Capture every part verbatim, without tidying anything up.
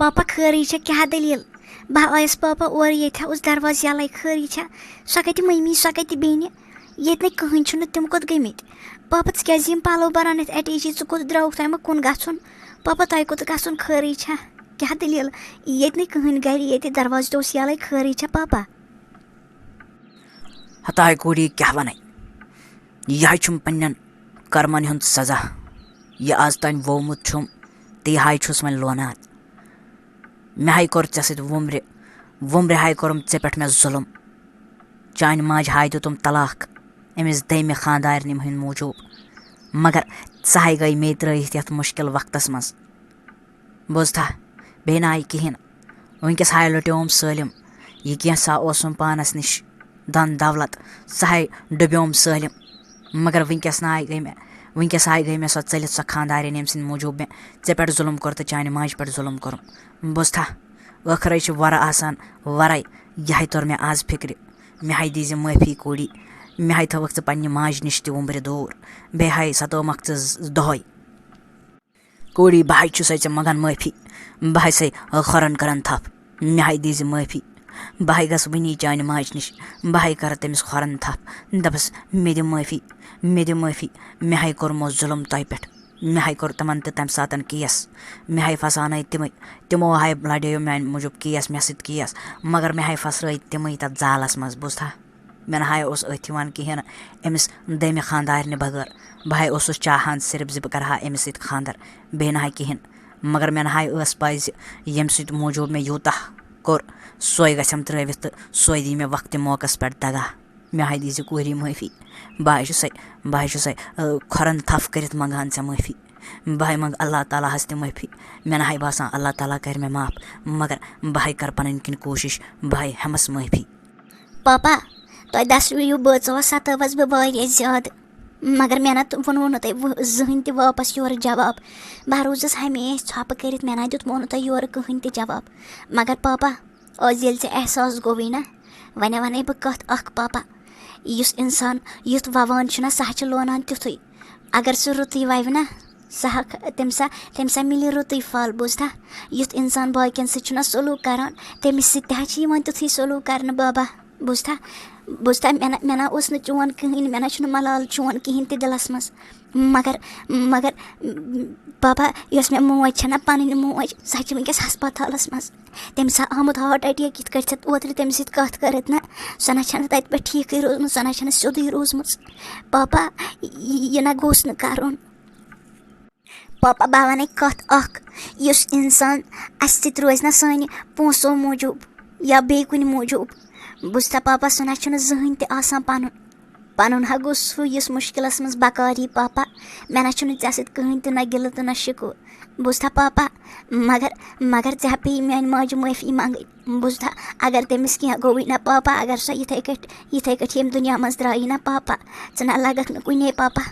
پاپا، خٲرٕے چھا؟ کیٛاہ دٔلیٖل؟ بہٕ آیَس پاپا اورٕ، ییٚتہِ اوس دروازٕ یَلَے، خٲرٕے چھا؟ سۄ کَتہِ مٔمی، سۄ کَتہِ بیٚنہِ؟ ییٚتہِ نَے کٕہٕنۍ چھُنہٕ، تِم کوٚت گٔمٕتۍ؟ پاپا، ژٕ کیٛازِ یِم پَلو بَران یَتھ اَٹیچی؟ ژٕ کوٚت درٛاوُکھ؟ تۄہہِ ما کُن گژھُن؟ پاپا، تۄہہِ کوٚت گژھُن؟ خٲرٕے چھا؟ کیٛاہ دٔلیٖل؟ ییٚتہِ نَے کٕہٕنۍ گَرِ، ییٚتہِ دروازٕ تہِ اوس یَلَے، خٲرٕے چھا پاپا؟ ہتاے کوٗری، کیٛاہ وَنَے؟ یِہوٚے چھُم پنٛنٮ۪ن کرمن ہُنٛد سزا۔ یہِ آز تام وومُت چھُم، تہٕ یِہوٚے چھُس وۄنۍ لونان۔ مےٚ ہاے کوٚر ژےٚ سۭتۍ وُمرِ، وُمرِ ہاے کوٚرُم ژےٚ پٮ۪ٹھ مےٚ ظُلُم۔ چانہِ ماجہِ ہاے دیُتُم طلاق أمِس دوٚیمہِ خانٛدارنہِ ہٕنٛدِ موٗجوٗب۔ مگر ژٕ ہاے گٔے مے ترٛٲیِتھ یَتھ مُشکِل وقتس منٛز۔ بوٗزتھا؟ بیٚیہِ نہٕ آیہِ کِہیٖنۍ۔ وٕنکیٚس ہاے لُٹیوم سٲلِم۔ یہِ کینٛژھا اوسُم پانَس نِش، دَن دولت، سُہ ہاے ڈُبیوم سٲلِم۔ مگر وٕنکیٚس نہٕ آیہِ گٔے مےٚ، وٕنکیٚس آیہِ گٔے مےٚ سۄ ژٔلِتھ، سۄ خانٛدارِنۍ، ییٚمہِ سٕنٛدِ موٗجوٗب مےٚ ژےٚ پٮ۪ٹھ ظُلُم کوٚر تہٕ چانہِ ماجہِ پٮ۪ٹھ ظُلُم کوٚرُم۔ بوٗزتھا؟ ٲخرَے چھِ وَرٕ آسان وَرَے۔ یِہوٚے توٚر مےٚ آز فِکرِ۔ مےٚ ہاے دیٖزِ معٲفی کوٗری۔ مےٚ ہاے تھٲوٕکھ ژٕ پنٛنہِ ماجہِ نِش تہِ وُمبرِ دوٗر۔ بیٚیہِ ہاے ستٲومَکھ ژٕ ز-، دۄہَے۔ کوٗری، بہٕ ہاے چھُسَے ژےٚ منٛگان معٲفی۔ بہٕ ہاے سَے کھۄرَن کَران تھَپھ۔ مےٚ ہاے دیٖزِ معٲفی۔ بہٕ ہاے گژھٕ وٕنی چانہِ ماجہِ نِش۔ بہٕ ہاے کَرٕ تٔمِس کھۄرَن تھَپھ۔ دَپَس، مےٚ دِ معٲفی، مےٚ دِ معٲفی۔ مےٚ ہاے کوٚرمُت ظُلُم تۄہہِ پٮ۪ٹھ۔ مےٚ ہاے کوٚر تِمَن تہِ تَمہِ ساتَن کیس۔ مےٚ ہاے پھساونَے تِمَے۔ تِمو ہاے لَڑیو میٛانہِ موٗجوٗب کیس، مےٚ سۭتۍ کیس۔ مگر مےٚ ہاے پھسرٲے تِمَے تَتھ جالَس منٛز، بوٗزتھا؟ مےٚ نہ ہاے اوس أتھۍ یِوان کِہیٖنۍ نہٕ أمِس دٔمہِ خانٛدارنہِ بغٲر۔ بہٕ ہاے اوسُس چاہان صرف زِ بہٕ کَرٕ ہا أمِس سۭتۍ خانٛدر، بیٚیہِ نہ ہاے کِہیٖنۍ۔ مگر مےٚ نہ ہاے ٲس پَے زِ ییٚمہِ سۭتۍ موٗجوٗب مےٚ یوٗتاہ کوٚر، سۄے گژھٮ۪م ترٛٲوِتھ تہٕ سۄے دی مےٚ وقتہِ موقعس پٮ۪ٹھ دگا۔ مےٚ ہاے دیٖزِ کوٗری معٲفی۔ بہٕ ہاے چھُسَے، بہٕ ہاے چھُسَے، آ، کھۄرَن تھَپھ کٔرِتھ منٛگان ژےٚ معٲفی۔ بہٕ ہاے منٛگہٕ اللہ تعالیٰ ہَس تہِ معٲفی۔ مےٚ نہ ہاے باسان اللہ تعالیٰ کَرِ مےٚ معاف، مگر بہٕ ہاے کَرٕ پَنٕنۍ کِنۍ کوٗشِش، بہٕ ہاے ہٮ۪مَس معٲفی۔ پاپا، تۄہہِ دَسوٕیو بٲژو ستٲوَس بہٕ واریاہ زیادٕ، مگر مےٚ نہ تہٕ ووٚنوُ نہٕ تۄہہِ وُ-، زٕہٕنۍ تہِ واپَس یورٕ جواب۔ بہٕ روٗزٕس ہمیشہِ ژھۄپہٕ کٔرِتھ، مےٚ نہ دیُتمو نہٕ تۄہہِ یورٕ کٕہٕنۍ تہِ جواب۔ مگر پاپا، آز ییٚلہِ ژےٚ احساس گوٚوُے نہ، وۄنۍ وَنے بہٕ کَتھ اَکھ پاپا، یُس اِنسان یُتھ وَوان چھُنہ، سُہ ہا چھُ لونان تیُتھُے۔ اگر سُہ رُتُے وَوِ نہ، سُہ ہا، تٔمِس ہا، تٔمِس ہا مِلہِ رُتُے پھل، بوٗزتھا؟ یُتھ اِنسان باقیَن سۭتۍ چھُنہ سلوٗک کَران، تٔمِس سۭتۍ تہِ ہا چھِ یِوان تیُتھُے سلوٗک کَرنہٕ، بابا۔ بوٗزتھا؟ بوٗزتھا، مےٚ نہ، مےٚ نہ اوس نہٕ چون کٕہٕنۍ، مےٚ نہ چھُنہٕ ملال چون کِہیٖنۍ تہِ دِلَس منٛز۔ مگر، مگر، پاپا، یۄس مےٚ موج چھےٚ نہ، پَنٕنۍ موج، سۄ چھِ وٕنکیٚس ہسپتالَس منٛز۔ تٔمِس آ آمُت ہارٹ اٹیک، یِتھ کٲٹھۍ ژےٚ اوترٕ تٔمِس سۭتۍ کَتھ کٔرٕتھ نہ، سۄ نہ چھَنہٕ تَتہِ پٮ۪ٹھ ٹھیٖکٕے روٗزمٕژ، سۄ نہ چھَنہٕ سیوٚدُے روٗزمٕژ۔ پاپا، یہِ، یہِ نہ گوٚژھ نہٕ کَرُن۔ پاپا، بہٕ وَنَے کَتھ اَکھ، یُس اِنسان اَسہِ سۭتۍ روزِ نہ سانہِ پونٛسو موٗجوٗب یا بیٚیہِ کُنہِ موٗجوٗب، بوٗزتھا پاپا، سُہ نہ چھُنہٕ زٕہٕنۍ تہِ آسان پَنُن۔ پَنُن ہا گوٚو سُہ، یُس مُشکِلَس منٛز بکار یی، پاپا۔ مےٚ نہ چھُنہٕ ژےٚ سۭتۍ کٕہٕنۍ تہِ نہ گِلہٕ تہٕ نہ شِکوٕ۔ بوٗزتھا پاپا؟ مگر، مگر ژےٚ پیٚیہِ میٛانہِ ماجہِ معٲفی منٛگٕنۍ۔ بوٗزتھا؟ اگر تٔمِس کینٛہہ گوٚوُے نہ پاپا، اگر سۄ یِتھَے کٲٹھۍ، یِتھَے کٲٹھۍ ییٚمہِ دُنیا منٛز درٛایی نہ پاپا، ژٕ نہ لَگَکھ نہٕ کُنے پاپا۔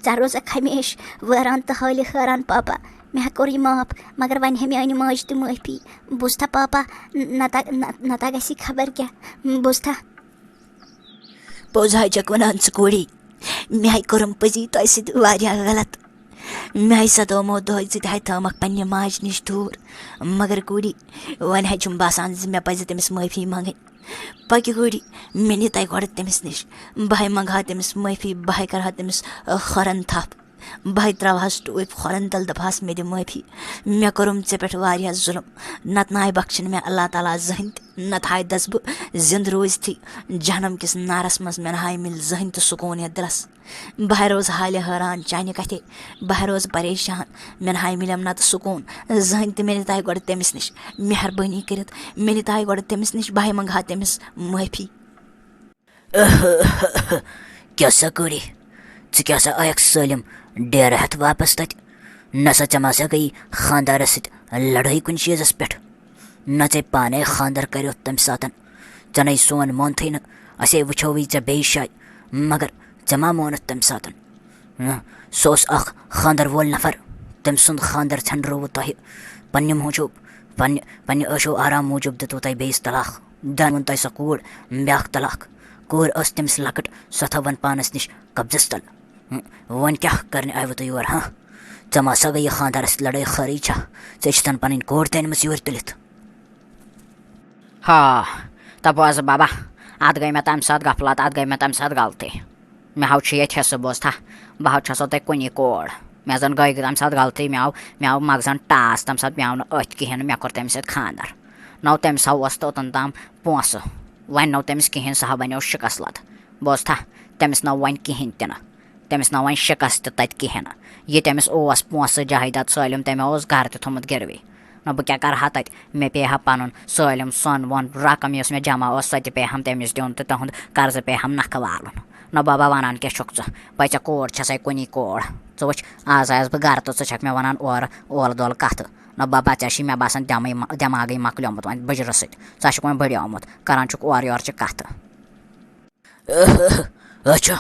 ژٕ روزَکھ ہمیشہِ وٲران تہٕ حٲلہِ حٲران پاپا۔ مےٚ ہا کوٚر یہِ معاف، مگر وۄنۍ ہے میٛانہِ ماجہِ تہِ معٲفی۔ بوٗزتھا پاپا؟ نَتہٕ، نَتہٕ گژھِ خبر کیٛاہ۔ بوٗزتھا؟ پوٚز ہاے چھَکھ وَنان ژٕ کوٗری۔ مےٚ ہاے کوٚرُم پٔزی تۄہہِ سۭتۍ واریاہ غلط۔ مےٚ ہاے ستومو دۄہَے، ژٕ تہِ ہاے تھٲومَکھ پنٛنہِ ماجہِ نِش دوٗر۔ مگر کوٗری، وۄنۍ ہاے چھُم باسان زِ مےٚ پَزِ تٔمِس معٲفی منٛگٕنۍ۔ پَکہِ کوٗری، مےٚ نی تۄہہِ گۄڈٕ تٔمِس نِش۔ بہٕ ہاے منٛگہٕ ہا تٔمِس معٲفی، بہٕ ہاے کَرٕ ہا تٔمِس، آ، کھۄرَن تھَپھ۔ بہٕ ہاے ترٛاوہَس ٹوٗپۍ کھۄرَن تَل، دَپہَس، مےٚ دِ معٲفی۔ مےٚ کوٚرُم ژےٚ پٮ۪ٹھ واریاہ ظُلُم۔ نَتہٕ ناے بخشِنہٕ مےٚ اللہ تعالیٰ زٕہٕنۍ تہِ۔ نَتہٕ ہاے دَس بہٕ زِنٛدٕ روٗزتھٕے جہنم کِس نارَس منٛز، مےٚ نہ ہاے مِلہِ زٕہٕنۍ تہِ سکوٗن یَتھ دِلَس۔ بہٕ ہاے روزٕ حالہِ حٲران چانہِ کَتھے۔ بہٕ ہاے روزٕ پریشان۔ مےٚ نہ ہاے مِلٮ۪م نَتہٕ سکوٗن زٕہٕنۍ تہِ۔ مےٚ نی تاے گۄڈٕ تٔمِس نِش مہربٲنی کٔرِتھ۔ مےٚ نی تاے گۄڈٕ تٔمِس نِش۔ بہٕ ہاے منٛگہٕ ہا تٔمِس معٲفی۔ کیٛاہ سا کوٗری؟ ژٕ کیٛاہ سا آیَکھ سٲلِم ڈیرٕ ہٮ۪تھ واپس تَتہِ؟ نہ سا، ژےٚ ما سا گٔیی خانٛدارَس سۭتۍ لڑٲے کُنہِ چیٖزَس پٮ۪ٹھ؟ نہ، ژےٚ پانَے خانٛدر کَریوتھ تَمہِ ساتَن۔ ژےٚ نَے سون مونتھٕے نہٕ۔ اَسے وٕچھووٕے ژےٚ بیٚیہِ جایہِ، مگر ژےٚ ما مونُتھ تَمہِ ساتَن؟ ہہ، سُہ اوس اَکھ خانٛدر وول نفر۔ تٔمۍ سُنٛد خانٛدر ژھٮ۪نرووُ تۄہہِ پنٛنہِ موٗجوٗب، پنٛنہِ، پنٛنہِ عٲشو آرام موٗجوٗب دیُتوُ تۄہہِ بیٚیِس طلاق۔ دَن ووٚن تۄہہِ سۄ کوٗر بیٛاکھ طلاق۔ کوٗر ٲس تٔمِس لۄکٕٹ، سۄ تھٲوٕن پانَس نِش قبضَس تَل۔ ہہ، وۄنۍ کیٛاہ کَرنہِ آیوٕ تُہۍ یور، ہہ؟ ژےٚ ما سا گٔیہِ خانٛدارس لڑٲے خٲرٕے چھا؟ ژےٚ چھِ تن پنٕنۍ کوٗر تہِ أنمٕژ یورٕ تُلِتھ۔ ہا، تہٕ بوز بابا، اتھ گٔے مےٚ تمہِ ساتہٕ غفلت، اتھ گٔے مےٚ تمہِ ساتہٕ غلطی۔ مےٚ ہاو چھُ ییٚتہِ حصہٕ، بوز تھا، بہٕ ہاو چھَسو تۄہہِ کُنی کوٗر۔ مےٚ زن گٔے تمہِ ساتہٕ غلطی، مےٚ آو، مےٚ آو مغزن ٹاس، تمہِ ساتہٕ مےٚ آو نہٕ أتھۍ کِہیٖنۍ، مےٚ کوٚر تٔمِس سۭتۍ خانٛدر۔ نو تٔمِس ہاو اوس توٚتن تام پونٛسہٕ، وۄنۍ نو تٔمِس کِہیٖنۍ، سُہ ہا بنیو شکست لد۔ بوز تھا، تٔمِس نو وۄنۍ کِہیٖنۍ تہِ نہٕ۔ تٔمِس نہ وۄنۍ شکست تہِ تَتہِ کِہیٖنۍ نہٕ۔ یہِ تٔمِس اوس پونٛسہٕ جایداد سٲلِم، تٔمۍ اوس گرٕ تہِ تھوٚمُت گِروی۔ نہ بہٕ کیٛاہ کَرٕ ہا تَتہِ؟ مےٚ پیٚیہِ ہا پَنُن سٲلِم سۄن وۄن رقم یُس مےٚ جمع اوس، سۄ تہِ پیٚیہِ ہم تٔمِس دیُن تہٕ تِہُنٛد قرضہٕ پیٚیہِ ہم نکھٕ والُن۔ نہ بابا، وَنان کیٛاہ چھُکھ ژٕ؟ پَے ژےٚ کوٗر چھَسَے کُنی کوٗر۔ ژٕ وٕچھ، آز آیَس بہٕ گرٕ تہٕ ژٕ چھَکھ مےٚ وَنان اورٕ اولہٕ دولہٕ کَتھٕ۔ نہ بابا، ژےٚ چھُے مےٚ باسان دٮ۪مٕے مۄ-، دٮ۪ماغٕے مۄکلیومُت وۄنۍ بٕجرٕ سۭتۍ۔ ژٕ ہا چھُکھ وۄنۍ بٔڑیومُت، کَران چھُکھ اورٕ یورٕ چہِ کَتھٕ۔ اچھا،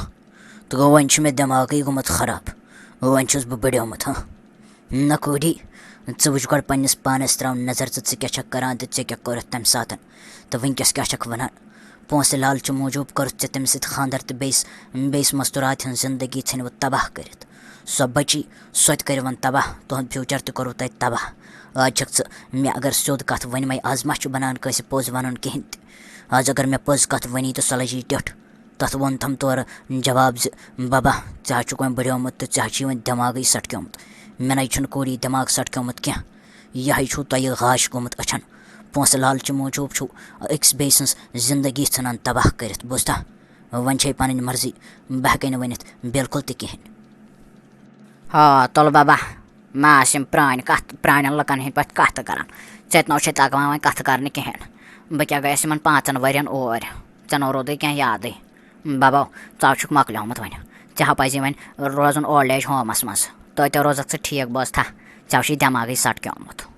تہٕ گوٚو وۄنۍ چھُ مےٚ دٮ۪ماغٕے گوٚمُت خراب۔ وۄنۍ چھُس بہٕ بٔڑیومُت، ہاں؟ نہ کوٗری، ژٕ وٕچھ گۄڈٕ پنٛنِس پانَس، ترٛاو نظر ژٕ، ژٕ کیٛاہ چھَکھ کَران تہٕ ژےٚ کیٛاہ کوٚرُتھ تَمہِ ساتَن، تہٕ وٕنۍکٮ۪س کیٛاہ چھَکھ وَنان؟ پونٛسہٕ لالچہِ موٗجوٗب کوٚرُتھ ژےٚ تٔمِس سۭتۍ خانٛدر تہٕ بیٚیِس، بیٚیِس مستوٗراتہِ ہٕنٛز زِندگی ژھٕنِوٕ تباہ کٔرِتھ۔ سۄ بٔچی، سۄ تہِ کٔرِوَن تباہ، تُہُنٛد future تہِ کوٚروٕ تۄہہِ تباہ۔ آز چھَکھ ژٕ مےٚ اگر سیوٚد کَتھ ؤنۍمَے، آز ما چھُ بَنان کٲنٛسہِ پوٚز وَنُن کِہیٖنۍ تہِ۔ آز اگر مےٚ پوٚز کَتھ ؤنی تہٕ سۄ لَجی ٹیوٚٹھ۔ تَتھ ووٚن تھَم تورٕ جواب زِ، "بَبا، ژےٚ ہا چھُکھ وۄنۍ بٔڑیومُت تہٕ ژےٚ ہا چھُے وۄنۍ دٮ۪ماغٕے سَٹکیومُت۔ مےٚ نَے چھُنہٕ کوٗری دٮ۪ماغ سَٹکیومُت کینٛہہ۔ یِہوٚے چھُو تۄہہِ غاش گوٚمُت أچھَن۔ پونٛسہٕ لالچہِ موٗجوٗب چھُو أکِس بیٚیہِ سٕنٛز زِندگی ژھٕنان تباہ کٔرِتھ، بوٗزتھا؟ وۄنۍ چھے پَنٕنۍ مرضی، بہٕ ہٮ۪کَے نہٕ ؤنِتھ بِلکُل تہِ کِہیٖنۍ۔" ہا، تُل بَبا، مہ آس یِم پرٛٲنۍ کَتھ، پرٛانٮ۪ن لُکَن ہِنٛدۍ پٲٹھۍ کَتھٕ کَران۔ ژےٚ تہِ نہ چھے تَگان وۄنۍ کَتھٕ کَرنہِ کِہیٖنۍ۔ بہٕ کیٛاہ گٔیَس یِمَن پانٛژَن ؤرِین اوٗرۍ؟ ژےٚ نہ روٗدُے کینٛہہ یادٕے۔ بَبو، ژٕ ہا چھُکھ مۄکلیومُت وۄنۍ۔ ژےٚ ہا پَزی وۄنۍ روزُن old age home-س منٛز۔ تَتہِ روزَکھ ژٕ ٹھیٖک، بوٗزتھا؟ ژےٚ ہا چھُے دٮ۪ماغٕے سَٹکیومُت۔